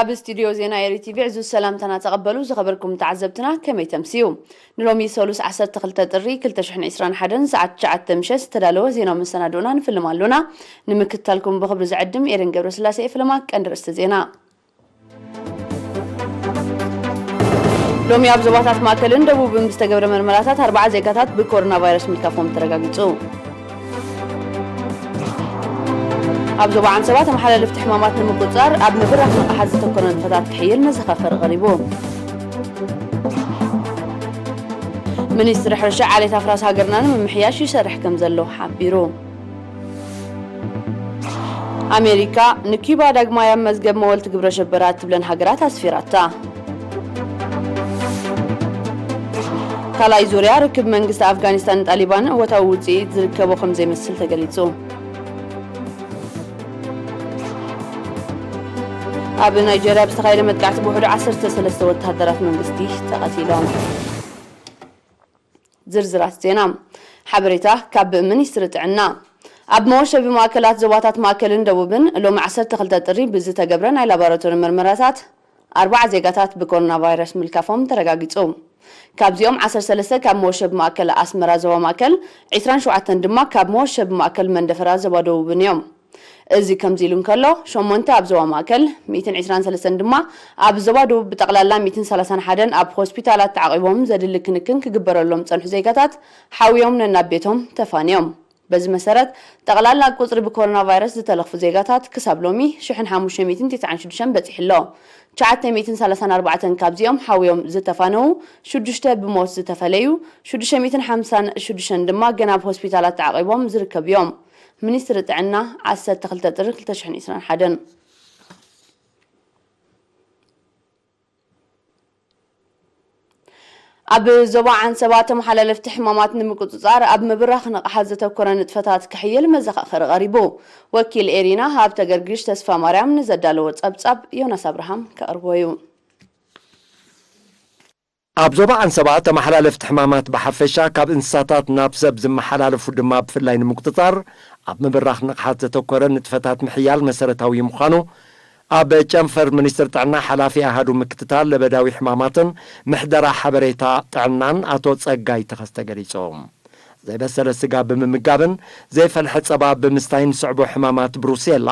ኣብ ስቱድዮ ዜና ኤሪ ቲቪ ዕዙዝ ሰላምታና ተቐበሉ። ዝኸበርኩም ተዓዘብትና፣ ከመይ ተምስዩ? ንሎሚ ሰሉስ ዓሰርተ ክልተ ጥሪ ክልተ ሽሕን ዕስራን ሓደን ሰዓት ትሽዓተ ምሸት ዝተዳለወ ዜናዊ መሰናድኦና ንፍልም ኣሎና። ንምክትታልኩም ብኽብሪ ዝዕድም ኤደን ገብረስላሴ። ፍልማ ቀንዲ ርእስቲ ዜና። ሎሚ ኣብ ዞባታት ማእከልን ደቡብን ብዝተገብረ መርመራታት ኣርባዓ ዜጋታት ብኮሮና ቫይረስ ምልካፎም ተረጋጊጹ። ኣብ ዞባ ዓንሰባ ተመሓላለፍቲ ሕማማት ንምቁጽጻር ኣብ ምብራኽ ንቕሓት ዘተኮረ ንጥፈታት ክሕይል መዘኻኸሪ ቀሪቡ። ሚኒስትሪ ሕርሻ ዓሌት ኣፍራስ ሃገርና ንምምሕያሽ ይሰርሕ ከም ዘሎ ሓቢሩ። ኣሜሪካ ንኪባ ዳግማይ ኣብ መዝገብ መወልቲ ግብረ ሽበራ እትብለን ሃገራት ኣስፊራታ። ካልኣይ ዙርያ ርክብ መንግስቲ ኣፍጋኒስታን ጣሊባን እወታዊ ውፅኢት ዝርከቦ ከም ዘይመስል ተገሊጹ። ኣብ ናይጀርያ ብዝተኻየደ መጥቃዕቲ ብውሕዱ ዓሰርተ ሰለስተ ወተሃደራት መንግስቲ ተቐቲሎም። ዝርዝራት ዜና። ሓበሬታ ካብ ሚኒስትሪ ጥዕና። ኣብ መወሸቢ ማእከላት ዞባታት ማእከልን ደቡብን ሎሚ ዓሰርተ ክልተ ጥሪ ብዝተገብረ ናይ ላቦራቶሪ መርመራታት ኣርባዓ ዜጋታት ብኮሮና ቫይረስ ምልካፎም ተረጋጊጹ። ካብዚኦም ዓሰርተ ሰለስተ ካብ መወሸቢ ማእከል ኣስመራ ዞባ ማእከል፣ ዕስራን ሸውዓተን ድማ ካብ መወሸቢ ማእከል መንደፈራ ዞባ ደቡብን እዮም። እዚ ከምዚ ኢሉ እንከሎ፣ ሸሞንተ ኣብ ዞባ ማእከል፣ ሚእትን ዕስራን ሰለስተን ድማ ኣብ ዞባ ደቡብ፣ ብጠቕላላ ሚእትን ሰላሳን ሓደን ኣብ ሆስፒታላት ተዓቒቦም ዘድሊ ክንክን ክግበረሎም ዝጸንሑ ዜጋታት ሓውዮም ነናብ ቤቶም ተፋንዮም። በዚ መሰረት፣ ጠቕላላ ቁጽሪ ብኮሮና ቫይረስ ዝተለኽፉ ዜጋታት ክሳብ ሎሚ ሽሕን ሓሙሽተ ሚእትን ተስዓን ሽዱሽተን በጺሑ ኣሎ። ትሽዓተ ሚእትን ሰላሳን ኣርባዕተን ካብዚኦም ሓውዮም ዝተፋነዉ፣ ሽዱሽተ ብሞት ዝተፈለዩ፣ ሽዱሽተ ሚእትን ሓምሳን ሽዱሽተን ድማ ገና ኣብ ሆስፒታላት ተዓቒቦም ዝርከቡ እዮም። ሚኒስትሪ ጥዕና፣ ዓሰርተ ክልተ ጥሪ ክልተ ሽሕን ዕስራን ሓደን። ኣብ ዞባ ዓንሰባ ተመሓላለፍቲ ሕማማት ንምቁጽጻር ኣብ ምብራኽ ንቕሓት ዘተኮረ ንጥፈታት ክሕይል መዘኻኸሪ ቀሪቡ። ወኪል ኤሪና ሃብተ ገርግሽ ተስፋ ማርያም ንዘዳለዎ ጸብጻብ ዮናስ ኣብርሃም ከቕርቦ እዩ። ኣብ ዞባ ዓንሰባ ተመሓላለፍቲ ሕማማት ብሓፈሻ ካብ እንስሳታት ናብ ሰብ ዝመሓላለፉ ድማ ብፍላይ ንምቁጽጻር ኣብ ምብራኽ ንቕሓት ዘተኮረ ንጥፈታት ምሕያል መሰረታዊ ምዃኑ ኣብ ጨንፈር ሚኒስትሪ ጥዕና ሓላፊ ኣሃዱ ምክትታል ለበዳዊ ሕማማትን ምሕደራ ሓበሬታ ጥዕናን ኣቶ ጸጋይ ተኸስተ ገሊጾም። ዘይበሰለ ስጋ ብምምጋብን ዘይፈልሐ ጸባ ብምስታይን ዝስዕቡ ሕማማት ብሩሴላ፣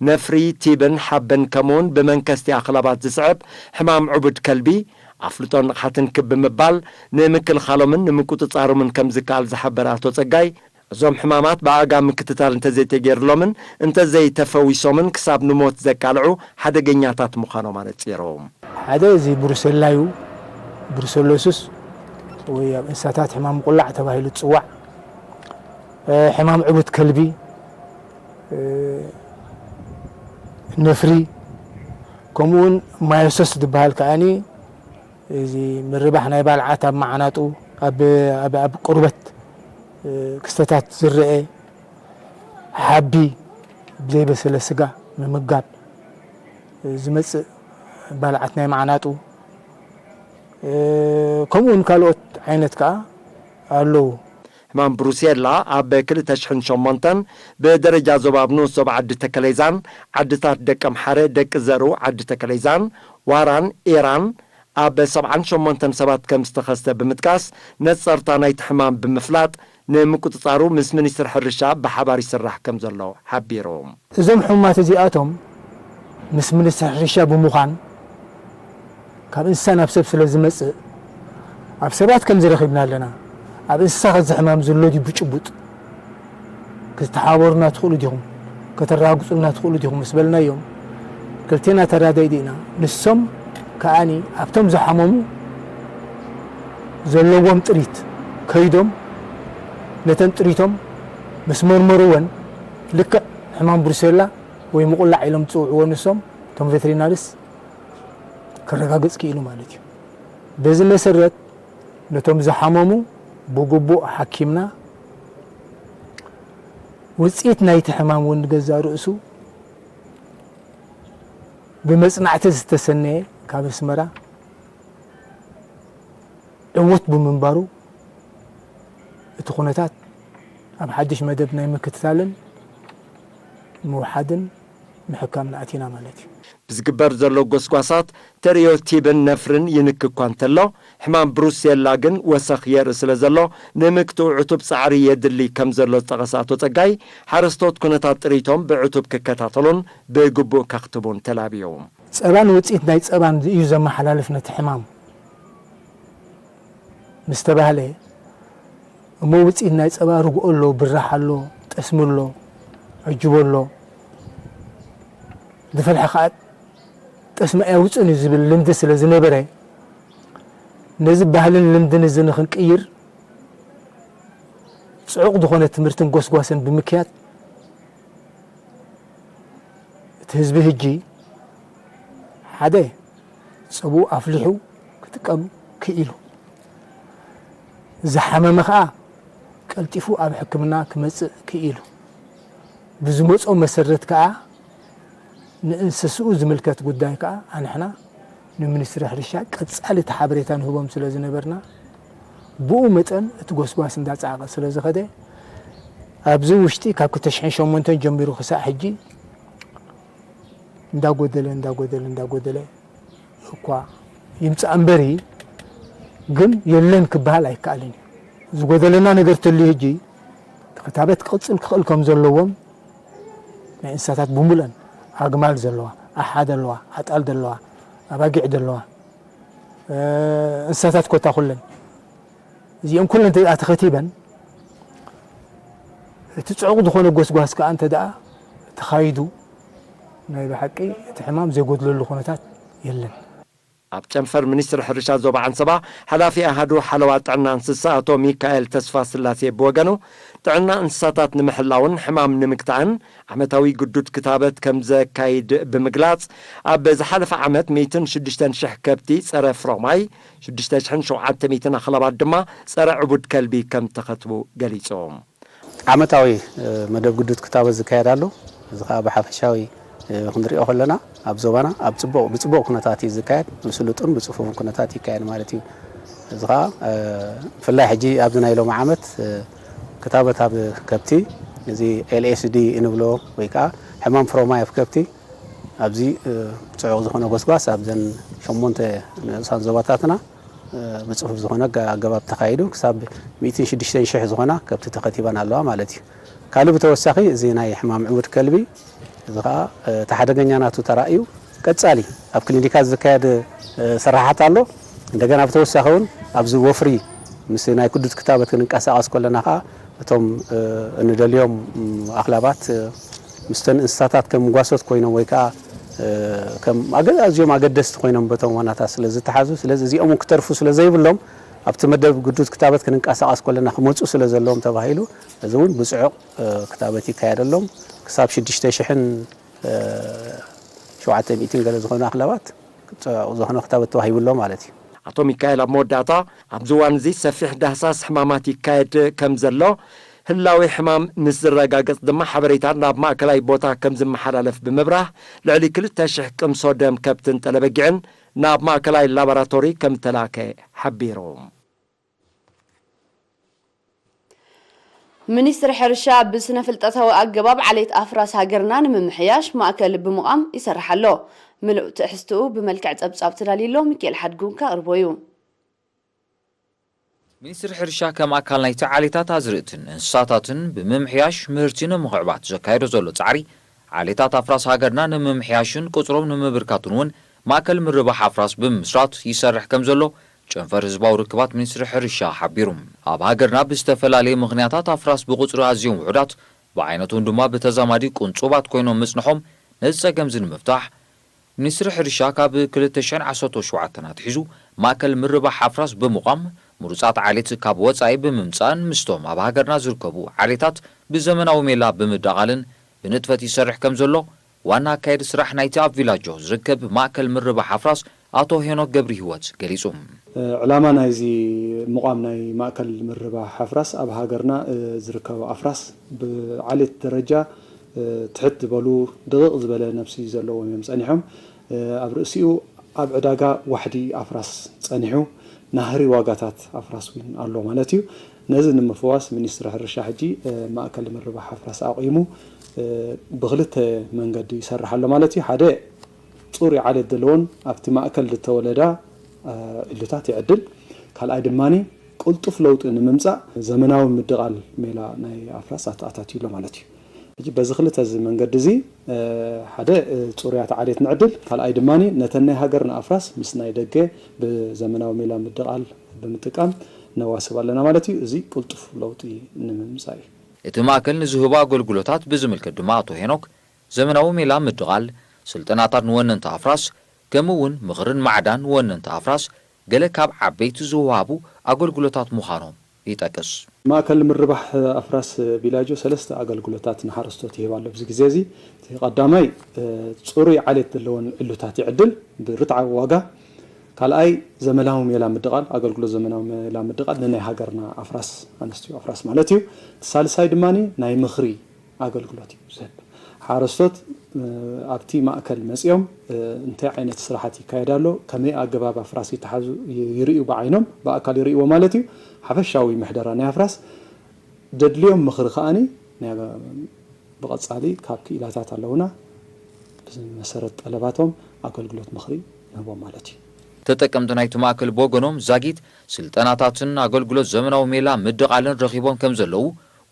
ነፍሪ፣ ቲብን ሓበን ከምኡውን ብመንከስቲ ኣኽላባት ዝስዕብ ሕማም ዕቡድ ከልቢ ኣፍልጦን ንቕሓትን ክብ ብምባል ንምክልኻሎምን ንምቁጽጻሮምን ከም ዝከኣል ዝሓበረ ኣቶ ጸጋይ፣ እዞም ሕማማት ብኣጋ ምክትታል እንተዘይተገይርሎምን እንተዘይተፈዊሶምን ክሳብ ንሞት ዘቃልዑ ሓደገኛታት ምዃኖም ኣነጺሮም። ሓደ እዚ ብሩሰላ እዩ። ብሩሰሎስስ ወይ ኣብ እንስሳታት ሕማም ምቁላዕ ተባሂሉ ዝጽዋዕ፣ እ፣ ሕማም ዕቡት ከልቢ፣ እ፣ ነፍሪ፣ ከምኡውን ማዮሶስ ዝበሃል ከኣኒ እዚ ምርባሕ ናይ ባልዓት ኣብ መዓናጡ፣ ኣብ፣ ኣብ፣ ኣብ ቁርበት፣ እ፣ ክስተታት ዝረአ፣ ሓቢ፣ ብዘይበሰለ ስጋ ምምጋብ፣ እ፣ ዝመጽእ ባልዓት ናይ መዓናጡ፣ እ፣ ከምኡውን ካልኦት ዓይነት ከኣ ኣለዉ። ሕማም ብሩሴላ ኣብ ክልተ ሽሕን ሸሞንተን ብደረጃ ዞባ ኣብ ንኡስ ዞባ ዓዲ ተከሌዛን ዓድታት ደቀምሓረ፣ ደቂ ዘርኡ፣ ዓዲ ተከሌዛን ዋራን ኤራን ኣብ ሰብዓን ሸሞንተን ሰባት ከም ዝተኸስተ ብምጥቃስ፣ ነጸርታ ናይቲ ሕማም ብምፍላጥ ንምቁጽጻሩ ምስ ሚኒስትሪ ሕርሻ ብሓባር ይስራሕ ከም ዘሎ ሓቢሩ። እዞም ሕሙማት እዚኣቶም ምስ ሚኒስትሪ ሕርሻ ብምዃን ካብ እንስሳ ናብ ሰብ ስለ ዝመጽእ፣ ኣብ ሰባት ከም ዝረኺብና ኣለና። ኣብ እንስሳ ከዚ ሕማም ዘሎ ድዩ ብጭቡጥ? ክትተሓባበሩና ትኽእሉ ዲኹም? ከተረጋግጹልና ትኽእሉ ዲኹም ምስ በልናዮም፣ ክልቴና ተራዳይ ዲና። ንሶም ከኣኒ ኣብቶም ዝሓመሙ ዘለዎም ጥሪት ከይዶም ነተን ጥሪቶም ምስ መርመርወን፣ ልክዕ ሕማም ብሩሴላ ወይ ምቁላዕ ኢሎም ዝጽውዕዎ ንሶም፣ እቶም ቬተሪናሪስ ከረጋግጽ ክኢሉ ማለት እዩ። በዚ መሰረት ነቶም ዝሓመሙ ብግቡእ ሓኪምና፣ ውጽኢት ናይቲ ሕማም እውን ንገዛእ ርእሱ ብመጽናዕቲ ዝተሰነየ ካብ ኣስመራ ዕዉት ብምንባሩ፣ እቲ ኩነታት ኣብ ሓድሽ መደብ ናይ ምክትታልን ምውሓድን ምሕካምን ኣቲና ማለት እዩ። ብዝግበር ዘሎ ጎስጓሳት ተርእዮ ቲብን ነፍርን ይንኪ እኳ እንተሎ፣ ሕማም ብሩሴላ ግን ወሰኽ የርኢ ስለ ዘሎ፣ ንምግትኡ ዕቱብ ጻዕሪ የድሊ ከም ዘሎ ዝጠቐሰ ኣቶ ጸጋይ፣ ሓረስቶት ኩነታት ጥሪቶም ብዕቱብ ክከታተሉን ብግቡእ ከኽትቡን ተላብዩ። ጸባን ውጽኢት ናይ ጸባን እዩ ዘመሓላልፍ ነቲ ሕማም ምስ ተባህለ፣ እሞ ውጽኢት ናይ ጸባ ርግኦ ኣሎ፣ ብራሕ ኣሎ፣ ጠስሚ ኣሎ፣ ዕጅቦ ኣሎ፣ ዝፈልሐ ከኣ ጠስሚ ኣየውጽእን እዩ ዝብል ልምዲ ስለ ዝነበረ፣ ነዚ ባህልን ልምድን እዚ ንኽንቅይር ጽዑቕ ዝኾነ ትምህርትን ጎስጓስን ብምክያድ፣ እቲ ህዝቢ ህጂ ሓደ ጸብኡ ኣፍሊሑ ክጥቀም ክኢሉ፣ ዝሓመመ ኸኣ ቀልጢፉ ኣብ ሕክምና ክመጽእ ክኢሉ፣ ብዝመጾ መሰረት ከኣ ንእንስስኡ ዝምልከት ጉዳይ ከኣ ኣንሕና ንሚኒስትሪ ሕርሻ ቀጻሊ እቲ ሓበሬታ ንህቦም ስለ ዝነበርና፣ ብኡ መጠን እቲ ጎስጓስ እንዳጻዕቐ ስለ ዝኸደ፣ ኣብዚ ውሽጢ ካብ ክልተ ሽሕን ሸሞንተን ጀሚሩ ክሳዕ ሕጂ እንዳጎደለ፣ እንዳጎደለ፣ እንዳጎደለ እኳ ይምጻእ እምበሪ፣ ግን የለን ክበሃል ኣይከኣልን እዩ። ዝጎደለና ነገር ተልዩ ሕጂ፣ እቲ ክታበት ክቕጽል ክኽእል ከም ዘለዎም፣ ናይ እንስሳታት ብሙሉአን፣ ኣግማል ዘለዋ፣ ኣሓ ዘለዋ፣ ኣጣል ዘለዋ፣ ኣባጊዕ ዘለዋ፣ እ፣ እንስሳታት ኮታ ኩለን፣ እዚኦም ኩለን እንተ ደኣ ተኸቲበን፣ እቲ ጽዑቕ ዝኾነ ጎስጓስ ከኣ እንተ ደኣ ተኻይዱ፣ ናይ ብሓቂ እቲ ሕማም ዘይጎድለሉ ኩነታት የለን። ኣብ ጨንፈር ሚኒስትሪ ሕርሻ ዞባ ዓንሰባ፣ ሓላፊ ኣሃዱ ሓለዋ ጥዕና እንስሳ ኣቶ ሚካኤል ተስፋስላሴ ብወገኑ፣ ጥዕና እንስሳታት ንምሕላውን ሕማም ንምግታእን ዓመታዊ ግዱድ ክታበት ከም ዘካይድ ብምግላጽ፣ ኣብ ዝሓለፈ ዓመት ሚእትን ሽዱሽተን ሽሕ ከብቲ ጸረ ፍሮማይ፣ ሽዱሽተ ሽሕን ሸውዓተ ሚእትን ኣኽላባት ድማ ጸረ ዕቡድ ከልቢ ከም ተኸትቡ ገሊጹ። ዓመታዊ፣ እ፣ መደብ ግዱድ ክታበት ዝካየድ ኣሎ። እዚ ኸኣ ብሓፈሻዊ፣ እ፣ ክንሪኦ ከለና ኣብ ዞባና ኣብ ጽቡቕ፣ ብጽቡቕ ኩነታት እዩ ዝካየድ። ብስሉጥን ብጽፉፍን ኩነታት ይካየድ ማለት እዩ። እዚ ኸኣ፣ እ፣ ብፍላይ ሕጂ ኣብዚ ናይ ሎሚ ዓመት፣ እ፣ ክታበት ኣብ ከብቲ፣ እዚ ኤል ኤስ ዲ እንብሎ ወይ ከኣ ሕማም ፍሮማይ ኣብ ከብቲ ኣብዚ፣ እ፣ ጽዑቕ ዝኾነ ጎስጓስ ኣብዘን ሸሞንተ ንኡሳን ዞባታትና፣ እ፣ ብጽፉፍ ዝኾነ ኣገ-፣ ኣገባብ ተኻይዱ ክሳብ ሚእትን ሽዱሽተን ሽሕ ዝኾና ከብቲ ተኸቲበን ኣለዋ ማለት እዩ። ካልእ ብተወሳኺ እዚ ናይ ሕማም ዕቡድ ከልቢ እዚ ኸኣ፣ እ፣ እቲ ሓደገኛ ናቱ ተራእዩ ቀጻሊ ኣብ ክሊኒካት ዝካየድ፣ እ፣ ስራሓት ኣሎ። እንደገና ብተወሳኺ እውን ኣብዚ ወፍሪ ምስ ናይ ግዱድ ክታበት ክንንቀሳቐስ ከለና ኸኣ እቶም፣ እ፣ እንደልዮም፣ ም፣ ኣኽላባት፣ እ፣ ምስተን እንስሳታት ከም ጓሶት ኮይኖም ወይ ከኣ፣ እ፣ ከም ኣገ-፣ ኣዝዮም ኣገደስቲ ኮይኖም በቶም ዋናታት ስለ ዝተሓዙ፣ ስለዚ እዚኦም እውን ክተርፉ ስለ ዘይብሎም ኣብቲ መደብ ግዱድ ክታበት ክንንቀሳቐስ ከለና ክመጹ ስለ ዘለዎም ተባሂሉ፣ እዚ እውን ብጽዑቕ፣ እ፣ ክታበት ይካየደሎም። ክሳብ ሽዱሽተ ሽሕን፣ እ፣ ሸውዓተ ሚእትን ገለ ዝኾኑ ኣኽላባት ጽዑቕ ዝኾነ ክታበት ተዋሂቡሎም ማለት እዩ። ኣቶ ሚካኤል ኣብ መወዳእታ፣ ኣብዚ እዋን እዚ ሰፊሕ ዳህሳስ ሕማማት ይካየድ ከም ዘሎ፣ ህላዌ ሕማም ምስ ዝረጋገጽ ድማ ሓበሬታ ናብ ማእከላይ ቦታ ከም ዝመሓላለፍ ብምብራህ፣ ልዕሊ ክልተ ሽሕ ቅምሶ ደም ከብትን ጠለበጊዕን ናብ ማእከላይ ላቦራቶሪ ከም ዝተላከ ሓቢሩ። ሚኒስትሪ ሕርሻ ብስነ ፍልጠታዊ ኣገባብ ዓሌት ኣፍራስ ሃገርና ንምምሕያሽ ማእከል ብምቋም ይሰርሕ ኣሎ። ምሉእ ትሕዝትኡ ብመልክዕ ጸብጻብ ተዳልዩ ኣሎ፣ ሚኪኤል ሓድጉ ከቕርቦ እዩ። ሚኒስትሪ ሕርሻ ከም ኣካል ናይቲ ዓሌታት ኣዝርእትን እንስሳታትን ብምምሕያሽ ምህርቲ ንምኽዕባት ዘካየዶ ዘሎ ጻዕሪ፣ ዓሌታት ኣፍራስ ሃገርና ንምምሕያሽን ቁጽሮም ንምብርካቱን እውን ማእከል ምርባሕ ኣፍራስ ብምምስራት ይሰርሕ ከም ዘሎ ጨንፈር ህዝባዊ ርክባት ሚኒስትሪ ሕርሻ ሓቢሩ። ኣብ ሃገርና ብዝተፈላለየ ምኽንያታት ኣፍራስ ብቑጽሪ ኣዝዮም ውሑዳት፣ ብዓይነቶም ድማ ብተዛማዲ ቁንጹባት ኮይኖም ምጽንሖም፣ ነዚ ጸገም እዚ ንምፍታሕ፣ ሚኒስትሪ ሕርሻ ካብ ክልተ ሽሕን ዓሰርተ ሸውዓተን ኣትሒዙ ማእከል ምርባሕ ኣፍራስ ብምቋም፣ ምሩጻት ዓሌት ካብ ወጻኢ ብምምጻእን ምስቶም ኣብ ሃገርና ዝርከቡ ዓሌታት ብዘመናዊ ሜላ ብምዳቓልን ብንጥፈት ይሰርሕ ከም ዘሎ ዋና ኣካየዲ ስራሕ ናይቲ ኣብ ቪላጆ ዝርከብ ማእከል ምርባሕ ኣፍራስ ኣቶ ሄኖክ ገብሪሂወት ገሊጹ። ዕላማ ናይዚ ምቋም ናይ ማእከል ምርባሕ ኣፍራስ ኣብ ሃገርና ዝርከቡ ኣፍራስ ብዓሌት ደረጃ ትሕት ዝበሉ ድቕቕ ዝበለ ነብሲ ዘለዎም እዮም ጸኒሖም። ኣብ ርእሲኡ ኣብ ዕዳጋ ዋሕዲ ኣፍራስ ጸኒሑ ናህሪ ዋጋታት ኣፍራስ እውን ኣሎ ማለት እዩ። ነዚ ንምፍዋስ ሚኒስትሪ ሕርሻ ሕጂ ማእከል ምርባሕ ኣፍራስ ኣቑሙ ብኽልተ መንገዲ ይሰርሕ ኣሎ ማለት እዩ። ሓደ ጽሩይ ዓሌት ዘለዎን ኣብቲ ማእከል ዝተወለዳ ዕሉታት ይዕድል። ካልኣይ ድማ ቅልጡፍ ለውጢ ንምምጻእ ዘመናዊ ምድቓል ሜላ ናይ ኣፍራስ ኣተኣታትዩ ኣሎ ማለት እዩ። ሕጂ በዚ ክልተ እዚ መንገዲ እዚ ሓደ ጽሩያት ዓሌት ንዕድል፣ ካልኣይ ድማ ነተን ናይ ሃገርና ኣፍራስ ምስ ናይ ደገ ብዘመናዊ ሜላ ምድቓል ብምጥቃም ነዋስብ ኣለና ማለት እዩ። እዚ ቅልጡፍ ለውጢ ንምምጻእ እዩ። እቲ ማእከል ንዝህቦ ኣገልግሎታት ብዝምልከት ድማ ኣቶ ሄኖክ፣ ዘመናዊ ሜላ ምድቓል፣ ስልጠናታት ንወነንቲ ኣፍራስ፣ ከምኡ እውን ምኽርን ማዕዳን ንወነንቲ ኣፍራስ ገለ ካብ ዓበይቲ ዝወሃቡ ኣገልግሎታት ምዃኖም ይጠቅስ። ማእከል ምርባሕ ኣፍራስ ቢላጆ ሰለስተ ኣገልግሎታት ንሓረስቶት ይህብ ኣሎ። ኣብዚ ግዜ እዚ እቲ ቀዳማይ ጽሩይ ዓሌት ዘለወን ዕሉታት ይዕድል ብርትዓዊ ዋጋ። ካልኣይ ዘመናዊ ሜላ ምድቓል፣ ኣገልግሎት ዘመናዊ ሜላ ምድቓል ንናይ ሃገርና ኣፍራስ፣ ኣንስትዮ ኣፍራስ ማለት እዩ። እቲ ሳልሳይ ድማ ናይ ምኽሪ ኣገልግሎት እዩ ዝህብ። ሓረስቶት ኣብቲ ማእከል መጺኦም እንታይ ዓይነት ስራሓት ይካየድ ኣሎ፣ ከመይ ኣገባብ ኣፍራስ ይተሓዙ ይርእዩ፣ ብዓይኖም ብኣካል ይርእይዎ ማለት እዩ። ሓፈሻዊ ምሕደራ ናይ ኣፍራስ ደድልዮም ምኽሪ ከኣኒ ብቐጻሊ ካብ ክኢላታት ኣለውና ብመሰረት ጠለባቶም ኣገልግሎት ምኽሪ ንህቦም ማለት እዩ። ተጠቀምቲ ናይቲ ማእከል ብወገኖም ዛጊት ስልጠናታትን ኣገልግሎት ዘመናዊ ሜላ ምድቓልን ረኺቦም ከም ዘለዉ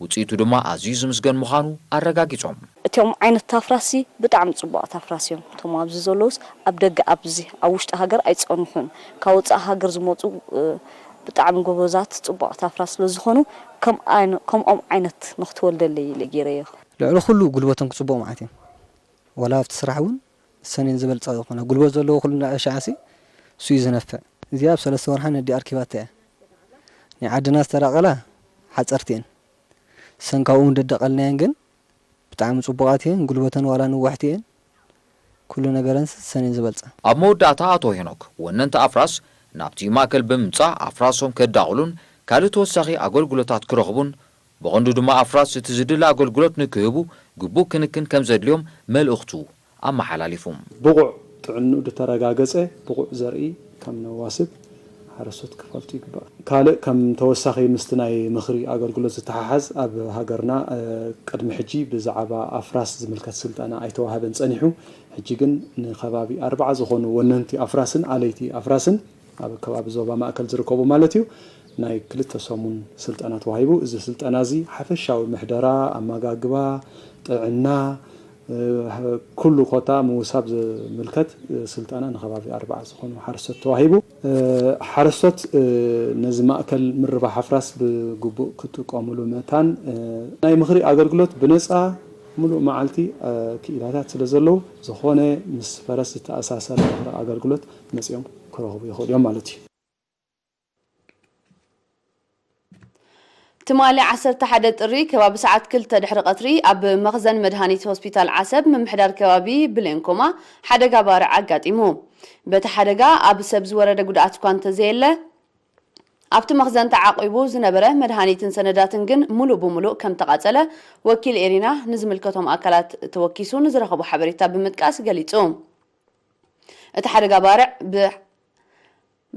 ውፅኢቱ ድማ ኣዝዩ ዝምስገን ምዃኑ ኣረጋጊጾም። እቲኦም ዓይነት ኣፍራሲ ብጣዕሚ ፅቡቓት ኣፍራስ እዮም። እቶም ኣብዚ ዘለውስ ኣብ ደገ ኣብዚ ኣብ ውሽጢ ሃገር ኣይፀንሑን። ካብ ወፃኢ ሃገር ዝመፁ ብጣዕሚ ጎበዛት ፅቡቓት ኣፍራስ ስለዝኾኑ ከምኦም ዓይነት ንክትወልደለይ ኢለ ገይረዮ። ልዕሊ ኩሉ ጉልበቶም ክፅቡቕ ማለት እዮም። ዋላ ኣብቲ ስራሕ እውን እሰን እየን ዝበልፃ ዝኾና። ጉልበት ዘለዎ ኩሉ እንዳዕሻ ዓሲ እሱ እዩ ዝነፍዕ። እዚኣ ኣብ ሰለስተ ወርሓ ነዲ ኣርኪባታ እያ። ናይ ዓድና ዝተዳቐላ ሓፀርቲ እየን። እሰን ካብኡ ደደቐልናየን ግን ብጣዕሚ ፅቡቓት እየን። ጉልበተን ዋላ ንዋሕቲ እየን። ኩሉ ነገረን እሰን እየን ዝበልፃ። ኣብ መወዳእታ ኣቶ ሄኖክ ወነንቲ ኣፍራስ ናብቲ ማእከል ብምምፃእ ኣፍራሶም ከዳቕሉን ካልእ ተወሳኺ ኣገልግሎታት ክረኽቡን ብቐንዱ ድማ ኣፍራስ እቲ ዝድለ ኣገልግሎት ንክህቡ ግቡእ ክንክን ከም ዘድልዮም መልእኽቱ ኣመሓላሊፉ። ብቑዕ ጥዕንኡ ዝተረጋገጸ ብቑዕ ዘርኢ ከም ነዋስብ ሓረስቶት ክፈልጡ ይግባእ። ካልእ ከም ተወሳኺ ምስቲ ናይ ምኽሪ ኣገልግሎት ዝተሓሓዝ ኣብ ሃገርና ቅድሚ ሕጂ ብዛዕባ ኣፍራስ ዝምልከት ስልጠና ኣይተዋህበን ጸኒሑ። ሕጂ ግን ንከባቢ ኣርብዓ ዝኾኑ ወነንቲ ኣፍራስን ኣለይቲ ኣፍራስን ኣብ ከባቢ ዞባ ማእከል ዝርከቡ ማለት እዩ ናይ ክልተ ሰሙን ስልጠና ተዋሂቡ። እዚ ስልጠና እዚ ሓፈሻዊ ምሕደራ፣ ኣመጋግባ፣ ጥዕና፣ ኩሉ ኮታ ምውሳብ ዝምልከት ስልጠና ንከባቢ ኣርባዓ ዝኾኑ ሓረስቶት ተዋሂቡ። ሓረስቶት ነዚ ማእከል ምርባሕ ኣፍራስ ብግቡእ ክጥቀሙሉ መታን ናይ ምኽሪ ኣገልግሎት ብነፃ ሙሉእ መዓልቲ ክኢላታት ስለ ዘለዉ ዝኾነ ምስ ፈረስ ዝተኣሳሰረ ምኽሪ ኣገልግሎት መፂኦም ክረኽቡ ይኽእሉ እዮም ማለት እዩ። ትማሊ ዓሰርተ ሓደ ጥሪ ከባቢ ሰዓት ክልተ ድሕሪ ቀትሪ ኣብ መኽዘን መድሃኒት ሆስፒታል ዓሰብ ምምሕዳር ከባቢ ብሌንኮማ ሓደጋ ባርዕ ኣጋጢሙ። በቲ ሓደጋ ኣብ ሰብ ዝወረደ ጉድኣት እኳ እንተዘየለ፣ ኣብቲ መኽዘን ተዓቒቡ ዝነበረ መድሃኒትን ሰነዳትን ግን ሙሉእ ብሙሉእ ከም ተቓጸለ ወኪል ኤሪና ንዝምልከቶም ኣካላት ተወኪሱ ንዝረኸቦ ሓበሬታ ብምጥቃስ ገሊጹ። እቲ ሓደጋ ባርዕ ብ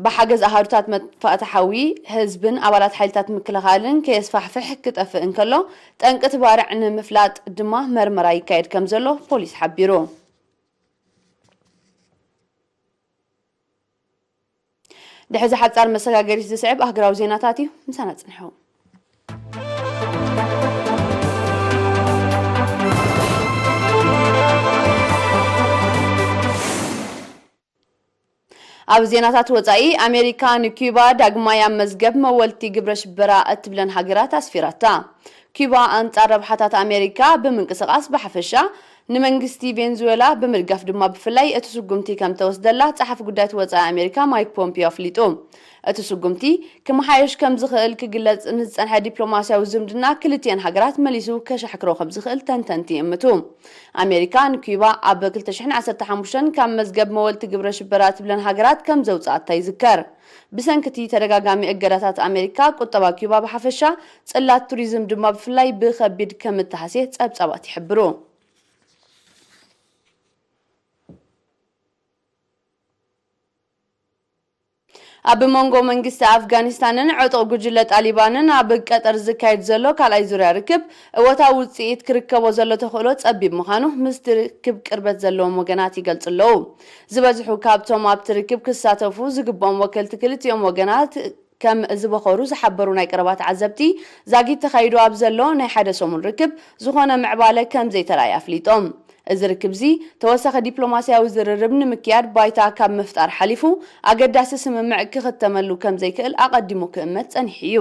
ብሓገዝ ኣሃዱታት መጥፋእቲ ሓዊ፣ ህዝብን ኣባላት ሓይልታት ምክልኻልን ከየስፋሕፍሕ ክጠፍእ እንከሎ፣ ጠንቂ እቲ ባርዕ ንምፍላጥ ድማ መርመራ ይካየድ ከም ዘሎ ፖሊስ ሓቢሩ። ድሕዚ ሓጻር መሰጋገሪት ዝስዕብ ኣህግራዊ ዜናታት እዩ። ምሳና ጽንሑ። ኣብ ዜናታት ወጻኢ፣ ኣሜሪካ ንኪዩባ ዳግማይ ኣብ መዝገብ መወልቲ ግብረ ሽበራ እትብለን ሃገራት ኣስፊራታ። ኪዩባ ኣንጻር ረብሓታት ኣሜሪካ ብምንቅስቓስ ብሓፈሻ፣ ንመንግስቲ ቬንዙዌላ ብምድጋፍ ድማ ብፍላይ እቲ ስጉምቲ ከም ተወስደላ ጸሓፊ ጉዳያት ወጻኢ ኣሜሪካ ማይክ ፖምፒዮ ኣፍሊጡ። እቲ ስጉምቲ ክመሓየሽ ከም ዝኽእል ክግለጽ ንዝጸንሐ ዲፕሎማስያዊ ዝምድና ክልቲኤን ሃገራት መሊሱ ከሻሕክሮ ከም ዝኽእል ተንተንቲ ይእምቱ። ኣሜሪካ ንኩባ ኣብ ክልተ ሽሕን ዓሰርተ ሓሙሽተን ካብ መዝገብ መወልቲ ግብረ ሽበራ ትብለን ሃገራት ከም ዘውጽኣታ ይዝከር። ብሰንኪ እቲ ተደጋጋሚ እገዳታት ኣሜሪካ፣ ቁጠባ ኩባ ብሓፈሻ፣ ጽላት ቱሪዝም ድማ ብፍላይ ብኸቢድ ከም እተሃስየ ጸብጻባት ይሕብሩ። ኣብ መንጎ መንግስቲ ኣፍጋኒስታንን ዕጡቕ ጉጅለ ጣሊባንን ኣብ ቀጠር ዝካየድ ዘሎ ካልኣይ ዙርያ ርክብ እወታዊ ውፅኢት ክርከቦ ዘሎ ተኽእሎ ጸቢብ ምዃኑ ምስቲ ርክብ ቅርበት ዘለዎም ወገናት ይገልጹ ኣለዉ። ዝበዝሑ ካብቶም ኣብቲ ርክብ ክሳተፉ ዝግብኦም ወከልቲ ክልቲኦም ወገናት ከም ዝበኸሩ ዝሓበሩ ናይ ቀረባ ተዓዘብቲ፣ ዛጊት ተኻይዱ ኣብ ዘሎ ናይ ሓደ ሰሙን ርክብ ዝኾነ ምዕባለ ከም ዘይተራእየ ኣፍሊጦም። እዚ ርክብዚ ተወሳኺ ዲፕሎማስያዊ ዝርርብ ንምክያድ ባይታ ካብ ምፍጣር ሓሊፉ ኣገዳሲ ስምምዕ ክኽተመሉ ከም ዘይክእል ኣቐዲሙ ክእመት ጸኒሑ እዩ።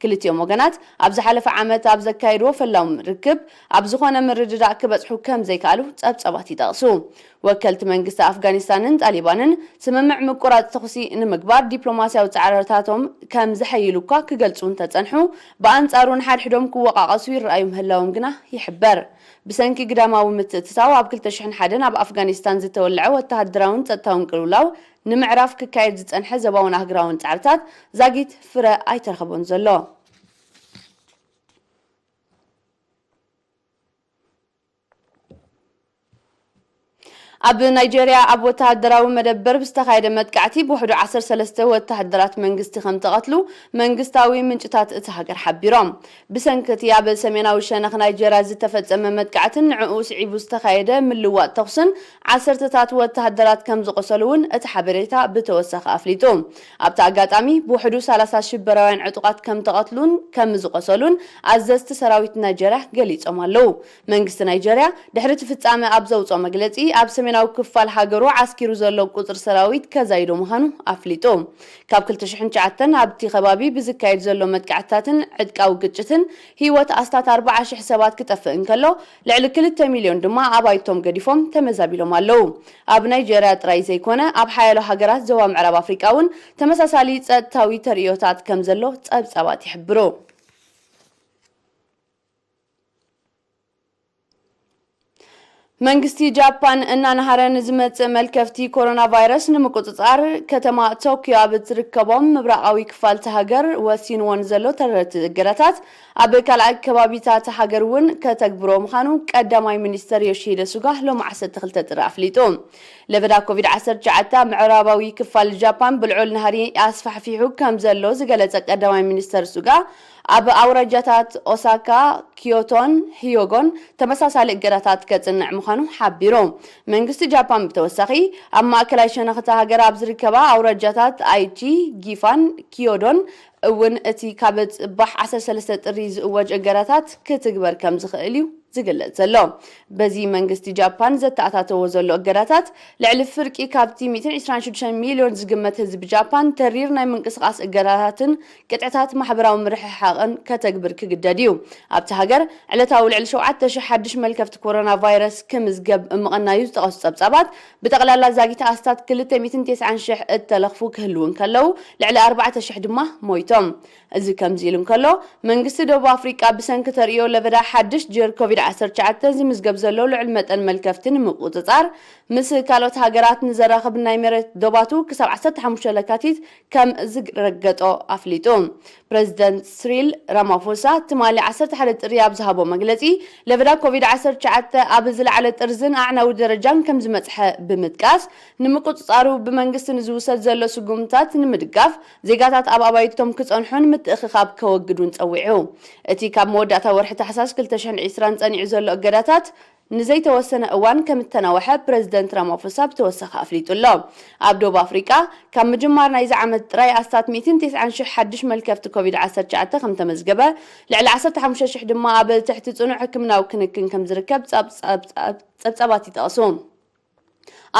ክልቲኦም ወገናት ኣብ ዝሓለፈ ዓመት ኣብ ዘካየድዎ ፈላሚ ርክብ ኣብ ዝኾነ ምርድዳእ ክበጽሑ ከም ዘይከኣሉ ጸብጸባት ይጠቕሱ። ወከልቲ መንግስቲ ኣፍጋኒስታንን ጣሊባንን ስምምዕ ምቁራጽ ተኹሲ ንምግባር ዲፕሎማስያዊ ጻዕርታቶም ከም ዘሐይሉ እኳ ክገልጹ እንተጸንሑ፣ ብኣንጻሩ ንሓድሕዶም ክወቃቐሱ ይረኣዩ ምህላዎም ግና ይሕበር። ብሰንኪ ግዳማዊ ምትእትታው ኣብ ክልተ ሽሕን ሓደን ኣብ ኣፍጋኒስታን ዝተወልዐ ወተሃደራውን ጸጥታውን ቅልውላው ንምዕራፍ ክካየድ ዝጸንሐ ዞባውን ኣህጉራውን ጻዕርታት ዛጊት ፍረ ኣይተረኸቦን ዘሎ። ኣብ ናይጄርያ ኣብ ወተሃደራዊ መደበር ብዝተኻየደ መጥቃዕቲ ብውሕዱ ዓሰርተ ሰለስተ ወተሃደራት መንግስቲ ከም ተቐትሉ መንግስታዊ ምንጭታት እቲ ሃገር ሓቢሮም። ብሰንኪ እቲ ኣብ ሰሜናዊ ሸነኽ ናይጄርያ ዝተፈጸመ መጥቃዕትን ንዕኡ ስዒቡ ዝተኻየደ ምልዋጥ ተኹስን ዓሰርተታት ወተሃደራት ከም ዝቖሰሉ እውን እቲ ሓበሬታ ብተወሳኺ ኣፍሊጡ። ኣብቲ ኣጋጣሚ ብውሕዱ ሰላሳ ሽበራውያን ዕጡቓት ከም ተቐትሉን ከም ዝቖሰሉን ኣዘዝቲ ሰራዊት ናይጄርያ ገሊጾም ኣለዉ። መንግስቲ ናይጄርያ ድሕሪ እቲ ፍጻመ ኣብ ዘውጽኦ መግለጺ፣ ኣብ ሰሜናዊ ክፋል ሃገሩ ዓስኪሩ ዘሎ ቁጽሪ ሰራዊት ከዛይዶ ምዃኑ ኣፍሊጡ። ካብ ክልተ ሽሕን ትሽዓተን ኣብቲ ከባቢ ብዝካየድ ዘሎ መጥቃዕትታትን ዕጥቃዊ ግጭትን ህይወት ኣስታት ኣርባዓ ሽሕ ሰባት ክጠፍእ እንከሎ፣ ልዕሊ ክልተ ሚልዮን ድማ ኣባይቶም ገዲፎም ተመዛቢሎም ኣለዉ። ኣብ ናይጄርያ ጥራይ ዘይኮነ፣ ኣብ ሓያሎ ሃገራት ዞባ ምዕራብ ኣፍሪቃ እውን ተመሳሳሊ ጸጥታዊ ተርእዮታት ከም ዘሎ ጸብጻባት ይሕብሩ። መንግስቲ ጃፓን እናነሃረ ንዝመጽእ መልከፍቲ ኮሮና ቫይረስ ንምቁጽጻር፣ ከተማ ቶክዮ ኣብ እትርከቦም ምብራቓዊ ክፋል እታ ሃገር ወሲንዎ ንዘሎ ተረርቲ እገዳታት ኣብ ካልኣይ ከባቢታት ሃገር እውን ከተግብሮ ምዃኑ ቀዳማይ ሚኒስተር ዮሺሂደ ሱጋ ሎሚ ዓሰርተ ክልተ ጥሪ ኣፍሊጡ። ለበዳ ኮቪድ ዓሰርተ ትሽዓተ ኣብ ምዕራባዊ ክፋል ጃፓን ብልዑል ናህሪ ኣስፋሕፊሑ ከም ዘሎ ዝገለጸ ቀዳማይ ሚኒስተር ሱጋ፣ ኣብ ኣውራጃታት ኦሳካ፣ ኪዮቶን ህዮጎን ተመሳሳሊ እገዳታት ከጽንዕ ምዃኑ ሓቢሩ። መንግስቲ ጃፓን ብተወሳኺ፣ ኣብ ማእከላይ ሸነኽ እታ ሃገር ኣብ ዝርከባ ኣውራጃታት ኣይቺ፣ ጊፋን፣ ኪዮዶን እውን እቲ ካብ ጽባሕ ዓሰርተ ሰለስተ ጥሪ ዝእወጅ እገዳታት ክትግበር ከም ዝኽእል እዩ ዝግለጽ ዘሎ። በዚ መንግስቲ ጃፓን ዘተኣታተዎ ዘሎ እገዳታት፣ ልዕሊ ፍርቂ ካብቲ ሚእትን ዕስራን ሽዱሽተን ሚልዮን ዝግመት ህዝቢ ጃፓን ተሪር ናይ ምንቅስቓስ እገዳታትን ቅጥዕታት ማሕበራዊ ምርሕሓቕን ከተግብር ክግደድ እዩ። ኣብቲ ሃገር ዕለታዊ ልዕሊ ሸውዓተ ሽሕ ሓድሽ መልከፍቲ ኮሮና ቫይረስ ክምዝገብ ምቕናዩ ዝጠቐሱ ጸብጻባት፣ ብጠቕላላ ዛጊት ኣስታት ክልተ ሚእትን ተስዓን ሽሕ እተለኽፉ ክህልዉ እንከለዉ፣ ልዕሊ ኣርባዕተ ሽሕ ድማ ሞይቶም። እዚ ከምዚ ኢሉ እንከሎ፣ መንግስቲ ደቡብ ኣፍሪቃ ብሰንኪ ተርእዮ ለበዳ ሓድሽ ጀር ኮቪድ ዓሰርተ ትሽዓተ ዝምዝገብ ዘሎ ልዑል መጠን መልከፍቲ ንምቁጽጻር፣ ምስ ካልኦት ሃገራት ንዘራኽብ ናይ መሬት ዶባቱ ክሳብ ዓሰርተ ሓሙሽተ ለካቲት ከም ዝረገጦ ኣፍሊጡ። ፕረዚደንት ስሪል ራማፎሳ ትማሊ ዓሰርተ ሓደ ጥሪ ኣብ ዝሃቦ መግለጺ፣ ለበዳ ኮቪድ ዓሰርተ ትሽዓተ ኣብ ዝለዓለ ጥርዝን ኣዕናዊ ደረጃን ከም ዝመጽሐ ብምጥቃስ፣ ንምቁጽጻሩ ብመንግስቲ ንዝውሰድ ዘሎ ስጉምታት ንምድጋፍ፣ ዜጋታት ኣብ ኣባይቶም ክጸንሑን ምትእኽኻብ ከወግዱን ጸዊዑ። እቲ ካብ መወዳእታ ወርሒ ታሕሳስ ክልተ ሽሕን ዕስራን ጸኒዑ ዘሎ እገዳታት ንዘይተወሰነ እዋን ከም እተናውሐ ፕረዚደንት ራማፎሳ ብተወሳኺ ኣፍሊጡ ኣሎ። ኣብ ደቡብ ኣፍሪቃ፣ ካብ ምጅማር ናይዚ ዓመት ጥራይ ኣስታት ሚእትን ተስዓን ሽሕ ሓድሽ መልከፍቲ ኮቪድ ዓሰርተ ትሽዓተ ከም ተመዝገበ፣ ልዕሊ ዓሰርተ ሓሙሽተ ሽሕ ድማ ኣብ ትሕቲ ጽኑዕ ሕክምናዊ ክንክን ከም ዝርከብ ጸብ-፣ ጸብ-፣ ጸብ-፣ ጸብጻባት ይጠቕሱ።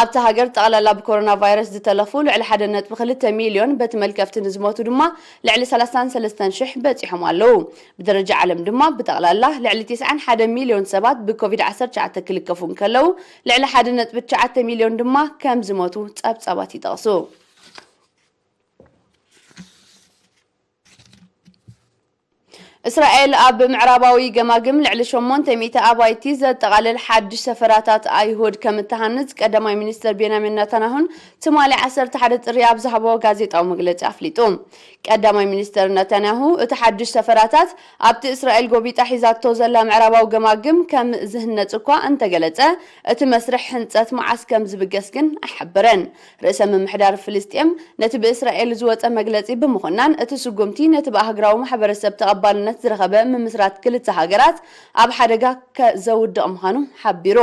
ኣብታ ሃገር ጠቕላላ ብኮሮና ቫይረስ ዝተለኽፉ ልዕሊ ሓደ ነጥቢ ክልተ ሚልዮን፣ በቲ መልከፍቲ ንዝሞቱ ድማ ልዕሊ ሰላሳን ሰለስተን ሽሕ በጺሖም ኣለዉ። ብደረጃ ዓለም ድማ ብጠቕላላ ልዕሊ ተስዓን ሓደ ሚልዮን ሰባት ብኮቪድ ዓሰርተ ትሽዓተ ክልከፉ እንከለዉ፣ ልዕሊ ሓደ ነጥቢ ትሽዓተ ሚልዮን ድማ ከም ዝሞቱ ጸብጻባት ይጠቕሱ። እስራኤል ኣብ ምዕራባዊ ገማግም ልዕሊ ሸሞንተ ሚእቲ ኣባይቲ ዘጠቓልል ሓድሽ ሰፈራታት ኣይሁድ ከም እትሃንጽ ቀዳማይ ሚኒስትር ቤንያሚን ነታንያሁን ትማሊ ዓሰርተ ሓደ ጥሪ ኣብ ዝሃቦ ጋዜጣዊ መግለጺ ኣፍሊጡ። ቀዳማይ ሚኒስትር ነታንያሁ እቲ ሓድሽ ሰፈራታት ኣብቲ እስራኤል ጎቢጣ ሒዛቶ ዘላ ምዕራባዊ ገማግም ከም ዝህነጽ እኳ እንተገለጸ፣ እቲ መስርሕ ህንጸት መዓስ ከም ዝብገስ ግን ኣይሓበረን። ርእሰ ምምሕዳር ፍልስጤም ነቲ ብእስራኤል ዝወጸ መግለጺ ብምኹናን፣ እቲ ስጉምቲ ነቲ ብኣህጉራዊ ማሕበረሰብ ተቐባልነት ዝረኸበ ምምስራት ክልተ ሃገራት ኣብ ሓደጋ ከ-፣ ዘውድቕ ምዃኑ ሓቢሩ።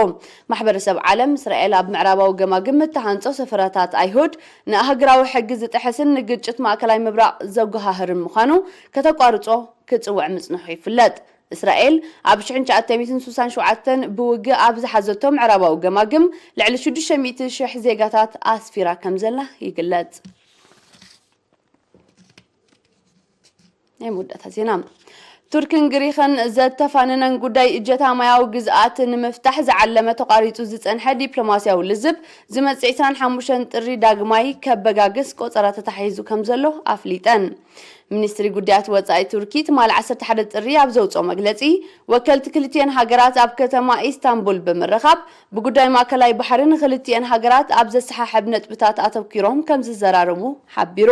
ማሕበረሰብ ዓለም፣ እስራኤል ኣብ ምዕራባዊ ገማግም እተሃንጾ ሰፈራታት ኣይሁድ ንኣህጉራዊ ሕጊ ዝጥሕስን ንግጭት ማእከላይ ምብራቕ ዘጓሃህርን ምዃኑ ከተቋርጾ ክጽውዕ ምጽንሑ ይፍለጥ። እስራኤል ኣብ ሽሕን ትሽዓተ ሚእትን ስሳን ሸውዓተን ብውግእ ኣብ ዝሓዘቶ ምዕራባዊ ገማግም ልዕሊ ሽዱሽተ ሚእቲ ሽሕ ዜጋታት ኣስፊራ ከም ዘላ ይግለጽ። ናይ መወዳእታ ዜና። ቱርክን ግሪኽን ዘተፋነነን ጉዳይ እጀታ ማያዊ ግዝኣት ንምፍታሕ ዝዓለመ ተቋሪጹ ዝጸንሐ ዲፕሎማስያዊ ልዝብ ዝመጽእ ዕስራን ሓሙሽተን ጥሪ ዳግማይ ከበጋግስ ቆጸራ ተታሒዙ ከም ዘሎ ኣፍሊጠን። ሚኒስትሪ ጉዳያት ወጻኢ ቱርኪ ትማሊ ዓሰርተ ሓደ ጥሪ ኣብ ዘውጽኦ መግለጺ፣ ወከልቲ ክልቲኤን ሃገራት ኣብ ከተማ ኢስታንቡል ብምርኻብ ብጉዳይ ማእከላይ ባሕሪ ንክልቲኤን ሃገራት ኣብ ዘሰሓሕብ ነጥብታት ኣተኲሮም ከም ዝዘራረቡ ሓቢሩ።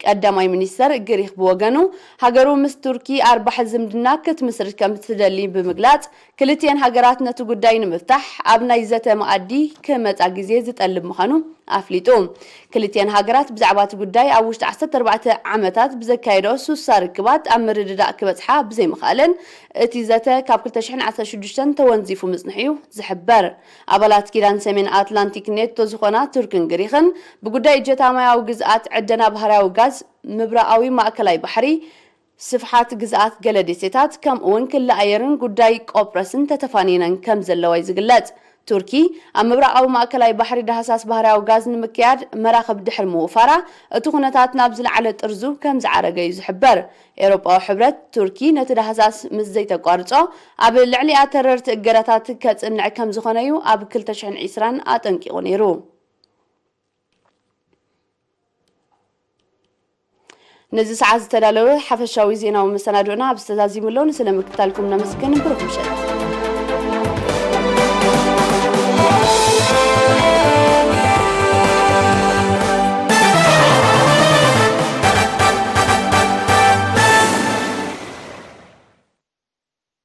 ቀዳማይ ሚኒስተር ግሪኽ ብወገኑ፣ ሃገሩ ምስ ቱርኪ ኣርባሒ ዝምድና ክትምስርት ከም እትደሊ ብምግላጽ፣ ክልቲኤን ሃገራት ነቲ ጉዳይ ንምፍታሕ ኣብ ናይ ዘተ መኣዲ ክመጻ ግዜ ዝጠልብ ምዃኑ ኣፍሊጡ። ክልቲኤን ሃገራት ብዛዕባ እቲ ጉዳይ ኣብ ውሽጢ ዓሰርተ ኣርባዕተ ዓመታት ብዘካየደኦ ሱሳ ርክባት ኣብ ምርድዳእ ክበጽሓ ብዘይምኽኣለን፣ እቲ ዘተ ካብ ክልተ ሽሕን ዓሰርተ ሽዱሽተን ተወንዚፉ ምጽንሑ እዩ ዝሕበር። ኣባላት ኪዳን ሰሜን ኣትላንቲክ ኔቶ ዝኾና ቱርክን ግሪኽን፣ ብጉዳይ እጀታ ማያዊ ግዝኣት፣ ዕደና ባህርያዊ ጋዝ፣ ምብራቓዊ ማእከላይ ባሕሪ፣ ስፍሓት ግዝኣት ገለ ደሴታት፣ ከምኡ'ውን ክሊ ኣየርን ጉዳይ ቆጵረስን ተተፋኒነን ከም ዘለዋ እዩ ዝግለጽ። ቱርኪ ኣብ ምብራቓዊ ማእከላይ ባሕሪ ዳህሳስ ባህርያዊ ጋዝ ንምክያድ መራኽብ ድሕሪ ምውፋራ፣ እቲ ኩነታት ናብ ዝለዓለ ጥርዙ ከም ዝዓረገ እዩ ዝሕበር። ኤውሮጳዊ ሕብረት፣ ቱርኪ ነቲ ዳህሳስ ምስ ዘይተቋርጾ፣ ኣብ ልዕሊኣ ተረርቲ እገዳታት ከጽንዕ ከም ዝኾነ እዩ ኣብ ክልተ ሽሕን ዕስራን ኣጠንቂቑ ነይሩ። ነዚ ሰዓት ዝተዳለወ ሓፈሻዊ ዜናዊ መሰናድኦና ኣብዚ ተዛዚሙ ኣሎ። ንስለ ምክታልኩም ነመስግን። ብሩኽ ምሸት።